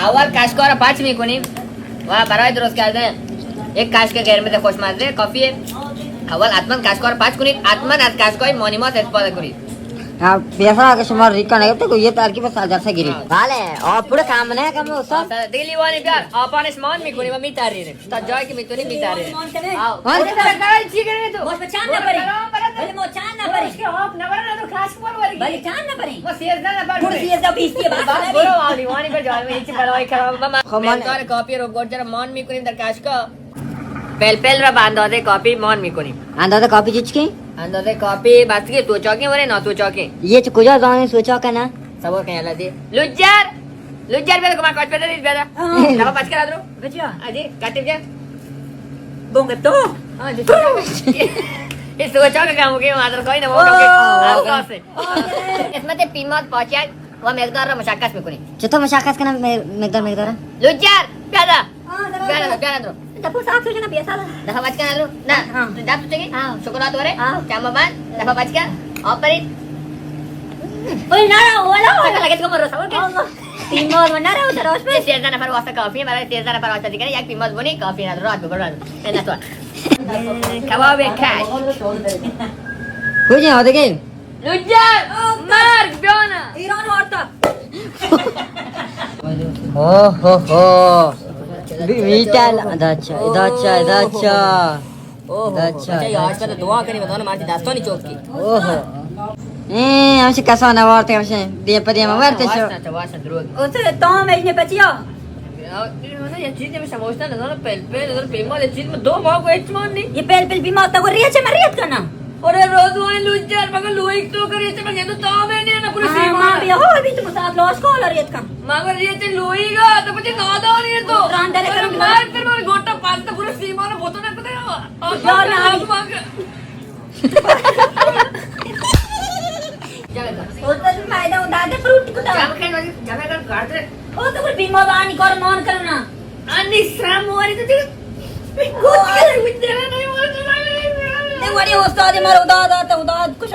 اول کاشکا را پچ می‌کنیم و برای درست کردن یک کاشک قرمز خوشمزه کافیه اول حتما کاشکا را پچ کنید، حتما از کاشکای مانی ماست استفاده کنید. ها، پیسا که شما ریکا نگرفته که یه ترکیب سر جلسه گیری. بله، آب پوره کم نه کم استاد. دیگه لیوانی بیار، آپانش مان می‌کنیم و می‌ترینیم. تا جایی که می‌تونیم می‌ترینیم. مان کنه؟ آو. مان کنه؟ چی کنی تو؟ باش، به چند نفری؟ ولی ما چند نفری؟ که آب نبره، نه تو کاش پر وری. ولی چند نفری؟ ما سیزده نفر برو بریم. سیزده بیست یه بس برو، نبی. آلیوانی پر جالبه، هیچی بلایی کرام. ما خب، من مقدار کافی رو گوجر مان می‌کنیم در کاشکا. پلپل را به اندازهٔ کافی مان می‌کنیم. اندازهٔ کافی چی چی؟ اندازهٔ کافی بستگی تو چاکین وره، نا تو چاکین. یه چه کجا زانین سوچا کنه؟ صبر کن، یلا دی. لجر! لجر، بیا کمک کاش پیدا نیست، بیا. آه. دفعه پچ کن ادرو. بچیا. آجی، کٹی بیا. بونگ تو؟ آه، جی. اے سوچا که کامو که مادر کوئی نه، وہ آه. که آه. قسمت پیماز پاچک و مقدار را مشخص می‌کنیم. چطور مشخص کنم م-، مقدار، مقدار؟ لجر، بیا دا. آه، درو، بیا درو، درو. بیا درو. دپو صاف شو جنا بیسا. دفعه پچ کن درو. نه، آه. تو دپ تو چگی؟ آه. شکلات وره؟ آه. چما بند، دفعه پچ کن. آفرین. اوی، نه، نه، اولا، اولا. لگت کو مرو، صبر کن. الله. پیماز من نره، اتر آش بس. سیزده نفر واسطه کافیه، برای سیزده نفر آشپزی کنه، یک پیماز بونی کافیه، نه، رات بگو، رات. نه، نه، تو. کباب کش. کجا آدگه؟ لجر! مرگ بیانا! ایران وارتا. Oh, oh, oh. بی-، بیٹل. ادا چا، ادا چا، ادا چا. اوه، ادا چا، ادا چا. آج پر دعا کنی، بدون مارتی دستانی چوکی. اوه. اے، ہمشہ کسا نہ وارت، ہمشہ دیم پہ دیم ورت شو. واسطہ، واسطہ، دروگ. او تو تام اینے بچیا. یا، یا، یا چیز میں سمجھتا نہ، نہ، پہل، پہل، نہ، پیما، یا چیز میں دو ماہ کو ایک مان نہیں. یہ پہل، پہل بیمار تا کو ریچے میں ریت کنا. ارے روز وائیں لوچر، مگر لوئیگ تو کر ریچے میں تو تام ہے نہیں نا پورے ہاں، سیما. ماں بیا ہو، ابھی تو مساعد لوس کو ریت کن. مگر ریچے لوئیگا، تو مجھے نادان ہے تو. ران ڈرے کروں. مار کر مار گوٹا پانتا پورے سیما نے بوتو نے پتہ ہے. یار، نہ. او تو فائدہ اٹھا دے فروٹ کو تو. جمع کر، جمع کر، گاڑ دے. او تو کوئی بیمار آنی کار مان کرو نا. آنی سرام واری تو تیرے. تے وڑی استاد مارو ادا، ادا، تو ادا کچھ.